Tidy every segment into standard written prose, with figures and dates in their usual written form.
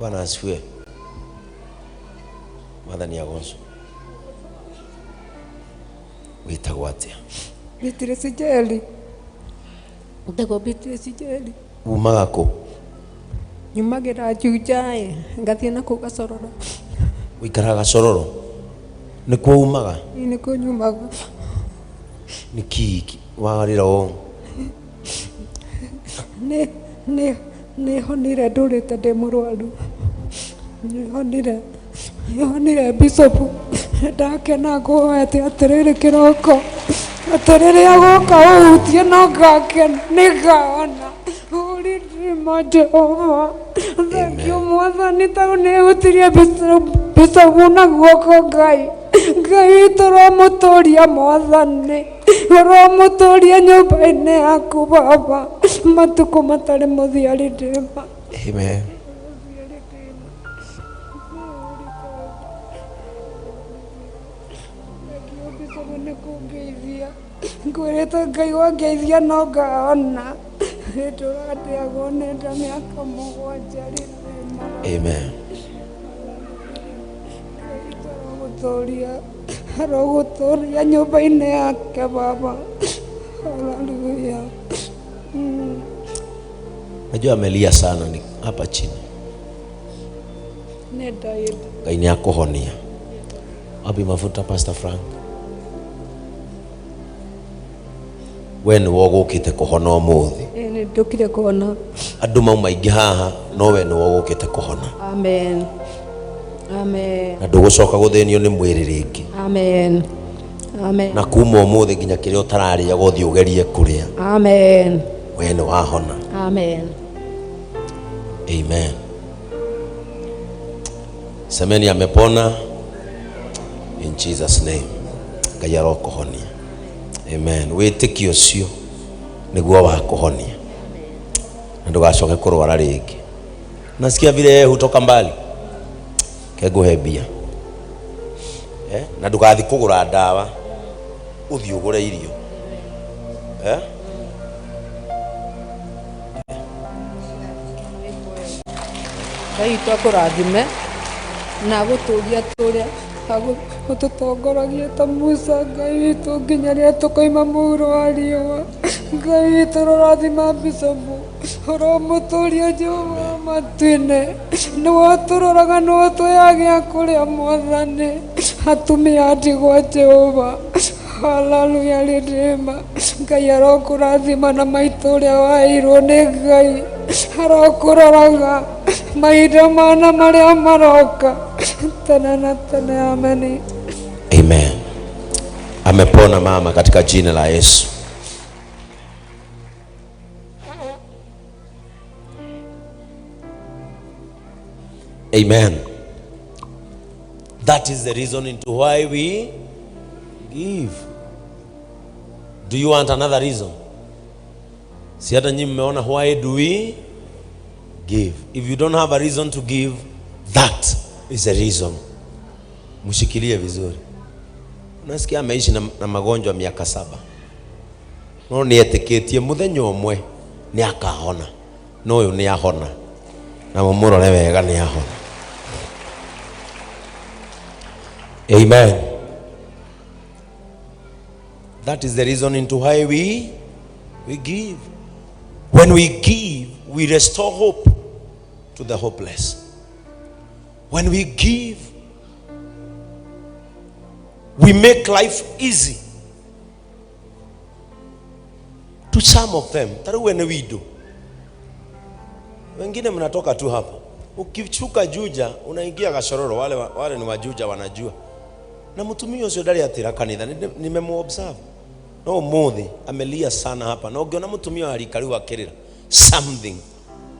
Bwana asifiwe. Mwathani agocwo. Wĩtagwo atĩa? Beatrice Njeri. Njĩtagwo Beatrice Njeri. Umaga kũ? Nyumagĩra Juja ĩ, ngathiĩ na kũu Gacororo. Ũikaraga Gacororo? Nĩkuo umaga? Ĩĩ nĩkuo nyumaga. Nĩkĩ warĩra ũũ? Nĩ nĩ nĩ honire ndũrĩte ndĩ mũrwaru. Nĩ honire nĩ honire bishop ndakena ngũhoete atĩrĩrĩ kĩroko atĩ rĩrĩa gũka ũhutie no ngakena nĩ ngahona. Ũrindima Jehova. Thank you Mwathani tondũ nĩ hutirie bishop na guoko Ngai. Ngai witũ ũromũtũria Mwathani. Ũromũtũria nyũmba-inĩ yaku Baba matukũ matarĩ mũthia Redeemer. Amen. Nĩ kũngeithia ngwĩrĩte Ngai wangeithia no ngahona ndũraga ndĩagwo nĩ nda mĩaka 7 Redeemer. Amen. Ngai witũ arogũtũria arogũtũria nyũmba-inĩ yake Baba. Haleluya. Najua amelia sana ni hapa chini. Nĩ ndaĩte. Ngai nĩ akũhonia. Wapi mafuta Pastor Frank? We nĩwe ũgũkĩte kũhona ũmũthĩ. Ĩĩ nĩ ndũkire kũhona. Andũ mauma aingĩ haha no we nĩwe ũgũkĩte kũhona. Amen. Amen. Na ndũgũcoka gũthĩnio nĩ mwĩrĩ rĩngĩ. Amen. Amen. Na kuma ũmũthĩ nginya kĩrĩa ũtararĩaga ũthiĩ ũgerie kũrĩa. Amen. We nĩ wahona. Amen. Amen. Semeni amepona in Jesus name. Ngai arokũhonia. Amen. Wĩtĩkio ũcio nĩguo wa kũhonia. Na ndũgacoke kũrwara rĩngĩ. Nasikia vile yeye hutoka mbali. Kengũhe mbia. Eh? Na ndũgathiĩ kũgũra ndawa. Ũthiĩ ũgũre irio. Eh? Ngai witũ akũrathime na agũtũrie tũrĩa ũtũtongoragia ta Musa Ngai witũ nginya rĩrĩa tũkoima mũhuro wa riũa. Ngai witũ ũrorathima bishopu ũromũtũria Jehova wa matu-inĩ nĩwe ũtũroraga nĩwe ũtũheaga kũrĩa Mwathani atumia a ndigwa Jehova. Haleluya Redeemer. Ngai arokũrathima na maitũ ũrĩa waheirwo nĩ Ngai arokũroraga mahinda mana marĩa maroka tene na tene ameni. Amen. Amepona mama katika jina la Yesu. Amen. That is the reason into why we give. Do you want another reason? Si hata nyinyi mmeona why do we give? If you don't have a reason to give, that is a reason. Mshikilie vizuri. Unasikia ameishi na magonjwa miaka 7. No nĩ etĩkĩtie mũthenya ũmwe nĩ akahona. No ũyũ nĩ ahona. Na mũmũrore wega nĩ ahona. Amen. That is the reason into why we give. When we give, we restore hope to the hopeless. When we give, we make life easy to some of them. Taru wene wido. Wengine mnatoka tu hapa. Ukichuka Juja, unaingia Gachororo, wale ni wajuja wanajua. Na mtumia ucio ndari atira kanitha, nimemu-observe. No umuthi amelia sana hapa. Na ungiona mutumia wa rika riu akirira, something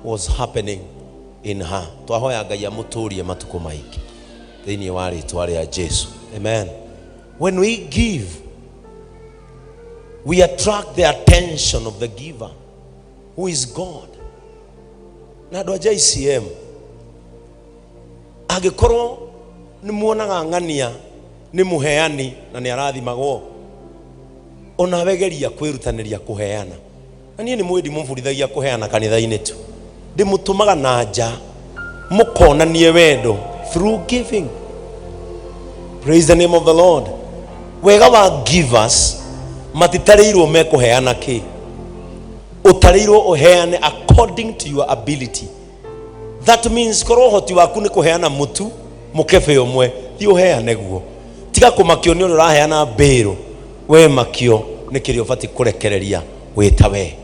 was happening in her. Twahoya Ngai amuturie matuko maingi thiini wa ritwa ria Jesu. Amen. When we give, we attract the attention of the giver, who is God. Na andũ a JCM, angĩkorwo nĩ muonaga ng'ania nĩ mũheani na nĩ arathimagwo, onawe geria kwĩrutanĩria kũheana. Na niĩ nĩ mwĩ ndimũbundithagia kũheana kanitha-inĩ tu, ndĩmũtũmaga na nja Mũkonanie wendo through giving. Praise the name of the Lord. Wega wa givers, matitarĩirwo mekũheana kĩ, ũtarĩirwo ũheane according to your ability. That means korwo ũhoti waku nĩ kũheana mũtu mũkebe ũmwe, thiĩ ũheane guo. Tiga kũmakio nĩ ũrĩa ũraheana mbĩrũ, we makio nĩ kĩrĩa ũbatiĩ kũrekereria wĩta we.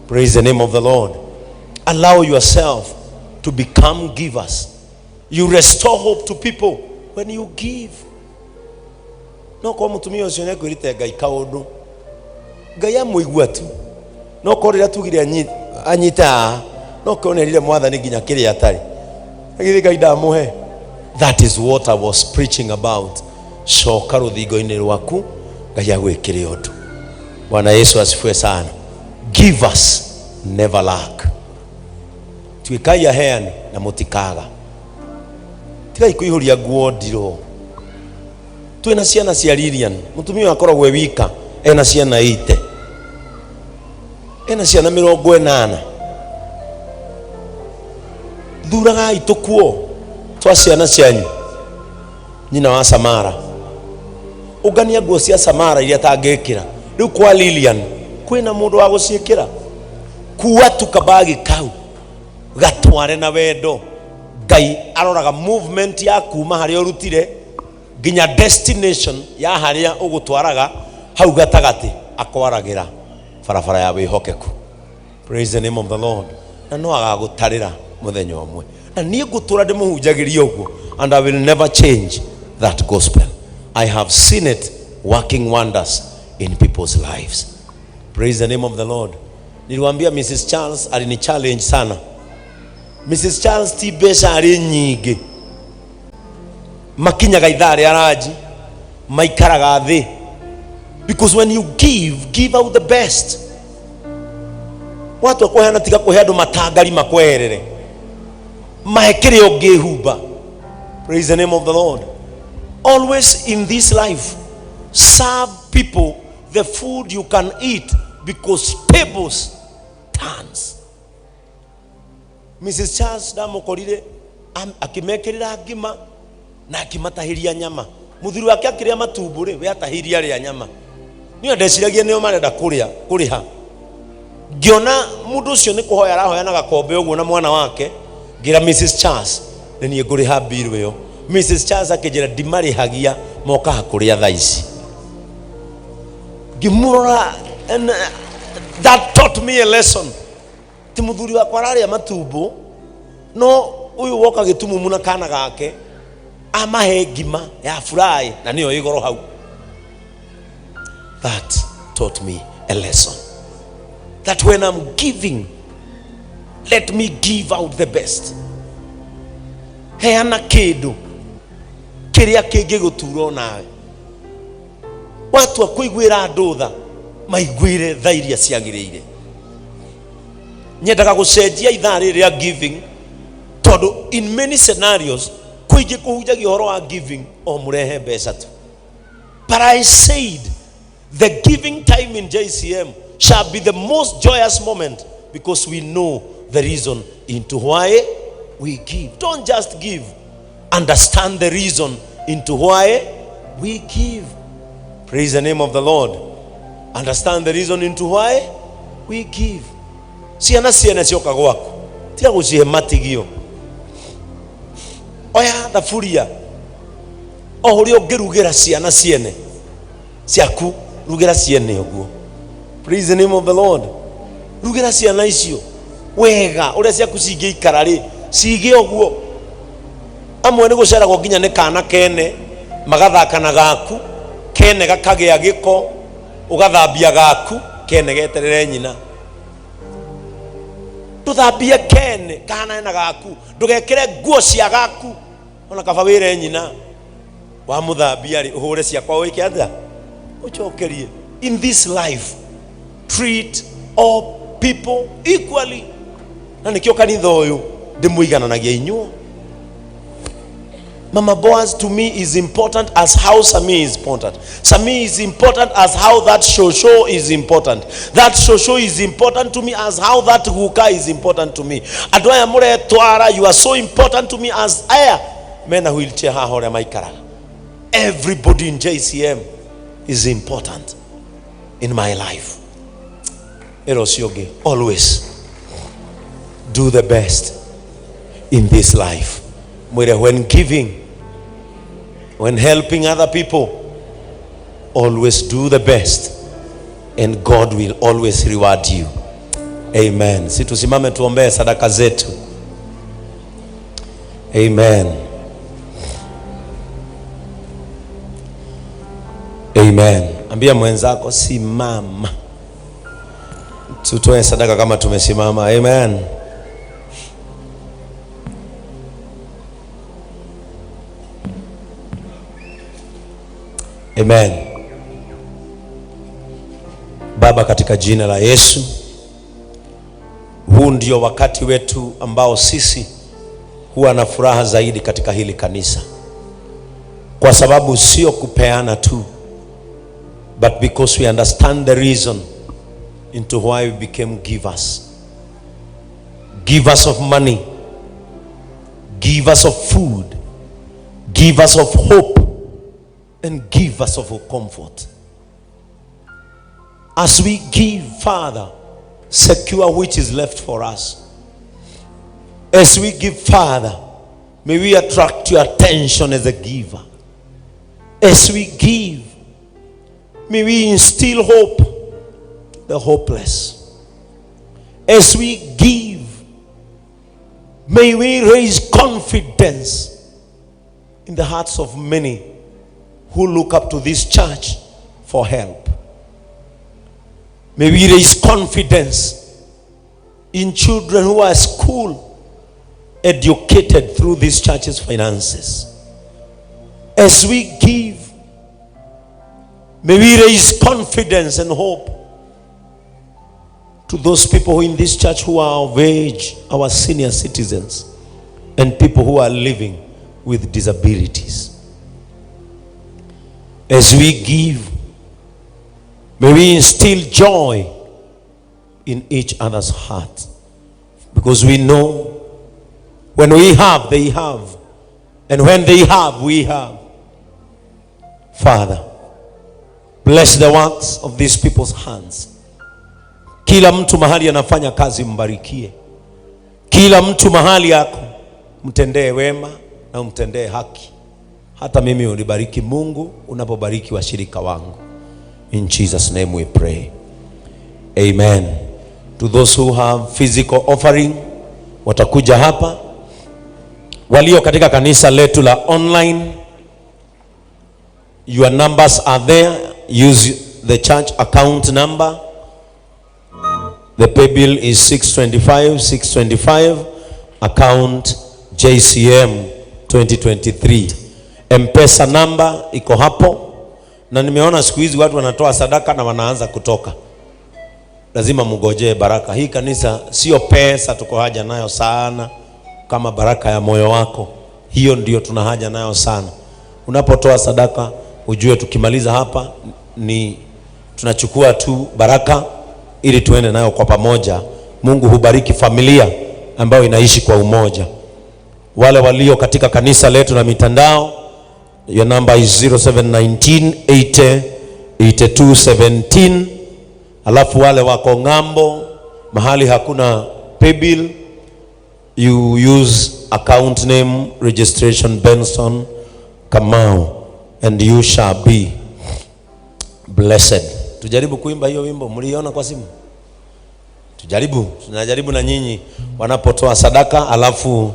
Praise the name of the Lord. Allow yourself to become givers. You restore hope to people when you give. No korwo mũtumia ũcio nĩ ekwĩrĩte Ngai kaũndũ, Ngai amũigua tu. No korwo rĩrĩa tugire anyite haha, no korwo nĩerire Mwathani nginya kĩrĩa atarĩ, githĩ Ngai ndamũhe? That is what I was preaching about. Coka rũthingo-inĩ rwaku, Ngai agwĩkĩre ũndũ. Bwana Yesu asifiwe sana. Give us never lack. Tuĩkai aheani na mũtikaga. Tigai kũihũria nguo ndirũ. Twĩna ciana cia Lilian, mũtumia ũyũ akoragwo e wika, ena ciana 80, ena ciana 80. Thuragai tũkuo twa ciana cianyu. Nyina wa Samara, ũngania nguo cia Samara iria atangĩkĩra. Rĩu kwa Lilian kwĩna mũndũ wa gũciĩkĩra. Kua tu kabagi kau, gatware na wendo. Ngai aroraga movement ya kuma harĩa ũrutire nginya destination ya harĩa ũgũtwaraga, hau gatagatĩ akwaragĩra barabara ya wĩhokeku. Praise the name of the Lord. Na no agagũtarĩra mũthenya ũmwe. Na niĩ ngũtũra ndĩmũhunjagĩria ũguo, and I will never change that gospel. I have seen it working wonders in people's lives. Praise the name of the Lord. Niliwaambia Mrs. Charles alini challenge sana. Mrs. Charles ti mbeca arĩ nyingĩ, makinyaga ithaa rĩa ranji maikaraga thĩ, because when you give, give out the best. Watua kũheana, tiga kũhe andũ matangari makweherere, mahe kĩrĩa ũngĩhumba. Praise the name of the Lord. Always in this life, serve people the food you can eat, because tables turns. Mrs. Charles ndamũkorire akĩmekĩrĩra ngima na akĩmatahĩria nyama. Mũthuri wake akĩrĩa matumbo rĩ, we atahĩria arĩa nyama. Niĩ ndeciragia nĩo marenda kũrĩa kũrĩha. Ngĩona mũndũ ũcio nĩ kũhoya arahoya na gakombe ũguo na mwana wake, ngĩra Mrs. Charles nĩ niĩ ngũrĩha mbiru ĩyo. Mrs. Charles akĩnjĩra ndimarĩhagia, mokaga kũrĩa thaa ici. Ngĩmũrora, and that taught me a lesson. Ti mũthuri wakwa ararĩa matumbo, no ũyũ woka gĩtumumu na kana gake amahe ngima ya fry na nĩyo ĩgoro hau. That taught me a lesson, that when I'm giving, let me give out the best. Heana kĩndũ kĩrĩa kĩngĩgũtura nawe. Watua kũiguĩra andũ tha, maiguĩre tha iria ciagĩrĩire. Nyendaga gũcenjia ithaa rĩrĩ rĩa giving, tondũ in many scenarios kũingĩ kũhunjagia ũhoro wa giving o mũrehe mbeca tu. But I said the giving time in JCM shall be the most joyous moment, because we know the reason into why we give. Don't just give, understand the reason into why we give. Praise the name of the Lord. Understand the reason into why we give. Ciana ciene cioka gwaku, tiga gũcihe matigio. Oya thaburia o ũrĩa ũngĩrugĩra ciana ciene ciaku, rugĩra ciene ũguo. Praise the name of the Lord. Rugĩra ciana icio wega ũrĩa ciaku cingĩikara rĩ, cige ũguo. Amwe nĩ gũceragwo nginya nĩ kana kene, magathaka na gaku kene, gakagĩa gĩko, ũgathambia gaku kene geterere nyina. Ndũthambie kene kahanane na gaku, ndũgekĩre nguo cia gaku. Ona kaba wĩre nyina wamũthambia rĩ, ũhũre ciakwa wĩke atĩa, ũcokerie. In this life, treat all people equally. Na nĩkĩo kanitha ũyũ ndĩmũigananagia inyuo. Mama Boaz to me is important as how Sami is important. Sami is important as how that shosho is important. That shosho is important to me as how that guka is important to me. Andũ aya mũretwara, you are so important to me as aya mena wheelchair haha ũrĩa maikaraga. Everybody in JCM is important in my life. Ĩra ũcio ũngĩ, always do the best in this life. Mwĩre, when giving, when helping other people, always do the best and God will always reward you. Amen. Si tusimame tuombee sadaka zetu. Amen. Amen. Ambia mwenzako simama. Tutoe sadaka kama tumesimama. Amen. Amen. Baba, katika jina la Yesu, huu ndio wakati wetu ambao sisi huwa na furaha zaidi katika hili kanisa, kwa sababu sio kupeana tu, but because we understand the reason into why we became givers. Givers of money, givers of food, givers of hope, and givers of comfort. As we give, Father, secure which is left for us. As we give, Father, may we attract your attention as a giver. As we give, may we instill hope to the hopeless. As we give, may we raise confidence in the hearts of many who look up to this church for help. May we raise confidence in children who are school educated through this church's finances. As we give, may we raise confidence and hope to those people who in this church who are of age, our senior citizens, and people who are living with disabilities. As we give, may we instill joy in each other's heart, because we know when we have, they have, and when they have, we have. Father, bless the works of these people's hands. Kila mtu mahali anafanya kazi mbarikie. Kila mtu mahali yako mtendee wema na umtendee haki. Hata mimi unibariki Mungu unapobariki washirika wangu. In Jesus' name we pray. Amen. To those who have physical offering, watakuja hapa. Walio katika kanisa letu la online, your numbers are there. Use the church account number. The pay bill is 625, 625, account JCM 2023. M-Pesa number iko hapo. Na nimeona siku hizi watu wanatoa sadaka na wanaanza kutoka. Lazima mngojee baraka. Hii kanisa sio pesa tuko haja nayo sana, kama baraka ya moyo wako. Hiyo ndio tuna haja nayo sana. Unapotoa sadaka ujue tukimaliza hapa ni tunachukua tu baraka ili tuende nayo kwa pamoja. Mungu hubariki familia ambayo inaishi kwa umoja. Wale walio katika kanisa letu na mitandao, your number is 0719 80 82 17. Alafu wale wako ng'ambo mahali hakuna paybill, you use account name registration Benson Kamau and you shall be blessed. Tujaribu kuimba hiyo wimbo, mliona kwa simu? Tujaribu, tunajaribu na nyinyi wanapotoa sadaka. Alafu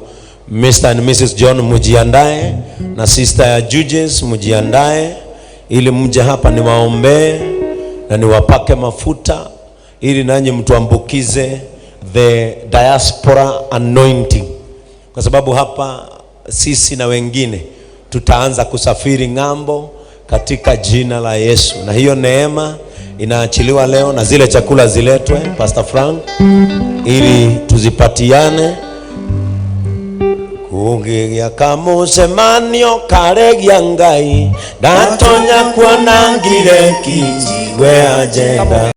Mr. and Mrs. John mujiandae, na sister ya Judges mujiandae, ili mje hapa niwaombee na niwapake mafuta ili nanyi mtuambukize the diaspora anointing, kwa sababu hapa sisi na wengine tutaanza kusafiri ng'ambo katika jina la Yesu. Na hiyo neema inaachiliwa leo, na zile chakula ziletwe Pastor Frank ili tuzipatiane. Ũngĩgĩa kamũcemanio karegia Ngai, ndatonya kuona ngire kinjigwe agenda.